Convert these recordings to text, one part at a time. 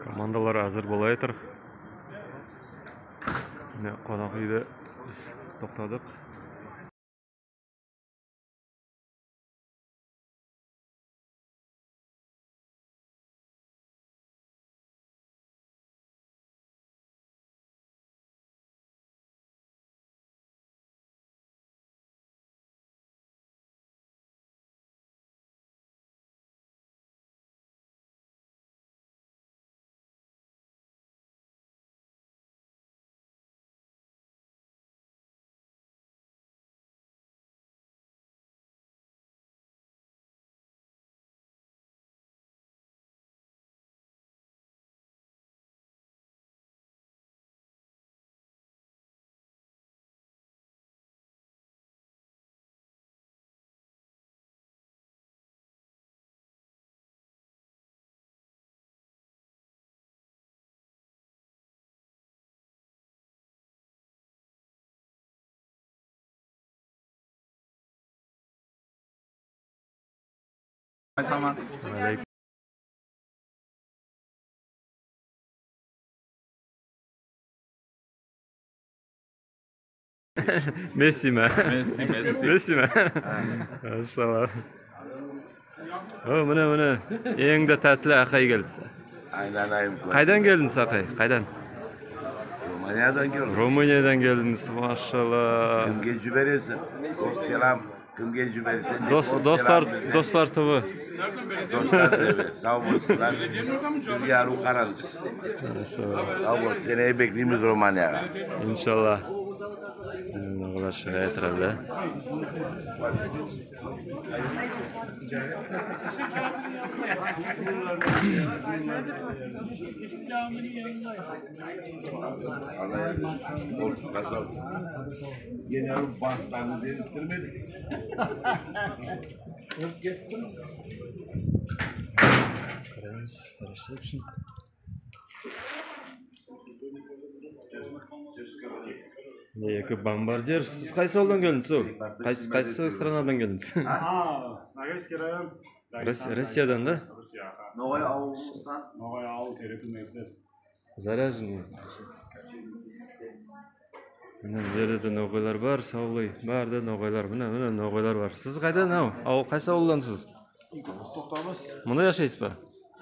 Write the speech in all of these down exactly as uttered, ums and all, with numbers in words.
Командалар аьзир бола ятыр. Мине, конак уьйде биз токтадык. Айтаман. Месси ме? Месси, Месси. Месси ме? Машалла. О, мине, мине. Энъ де таьтли акай келди. Айланайым. Кайдан келдинъиз, акай? Кайдан? Румыниядан келдим. Румыниядан келдинъиз, машалла. Кимге йибересинъ? Куп селам. Кимге йиберсенъ де, дос, куп дослар, селам бизге. Дослар ТВ. Дослар ТВ. Сав болсынлар. Бир ярув каранъыз. Иншалла. Сав бол. Сени беклеймиз Румынияга. Иншалла. Мине, олар шыга ятыр аьли. Yine o baslarını değiştirmedik. Караймыз, карасак шын. Мине, эки бомбардир. Сиз кайсы авылдан келдинъиз, о? Кайсы, кайсы странадан келдинъиз? А, Ногайский район. Рос-, Россиядан да? Россия, аха. Ногай авылымыздан. Ногай авыл, Терекли мектеп. Заряженный. Мине, бу ерде де ногайлар бар, савлай. Баьри де ногайлар. Мине, мине, ногайлар бар. Сиз кайдан, ав? Ав, кайсы авылдансыз? Мунда яшайсызба?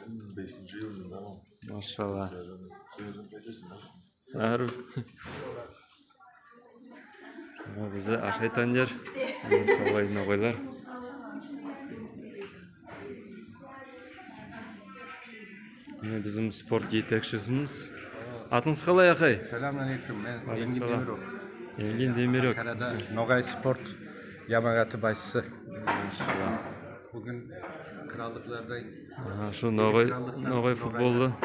Бесинши йыл. Машалла. Аьруьв. Мине, бизди ашайтаган ер. Мине, савлай ногайлар. Мине, бизим спорт етекшисимиз. Атынъыз калай, акай? Салам алейкум, мен Энгин Демиров. Энгин Демиров. Анкарада Ногай спорт ямагаты басшысы. Машалла. Буьгуьн кыраллыкларда. Аха, шу ногай, ногай футболда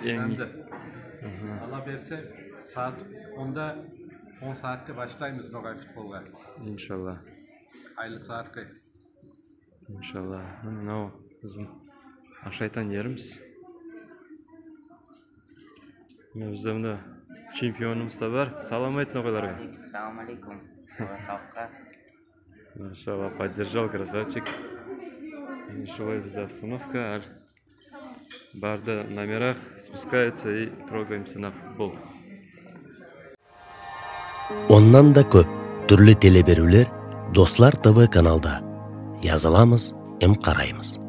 енъди. Аха. Алла берсе, саьат онда, он саьатте башлаймыз ногай футболга. Иншалла. Айлы саьатке. Иншалла. Мине, мынав бизим ашайтаган еримиз. Мине, бизде мине чемпионымыз да бар. Салам айт ногайларга. Салам алейкум. Ногай халкка. Машалла, поддержал, красавчик. Мине, шулай бизде обстановка. Аьли баьри де номерах спускаются и трогаемся на футбол. Оннан да коьп туьрли телеберуьвлер Дослар ТВ каналда. Языламыз эм караймыз.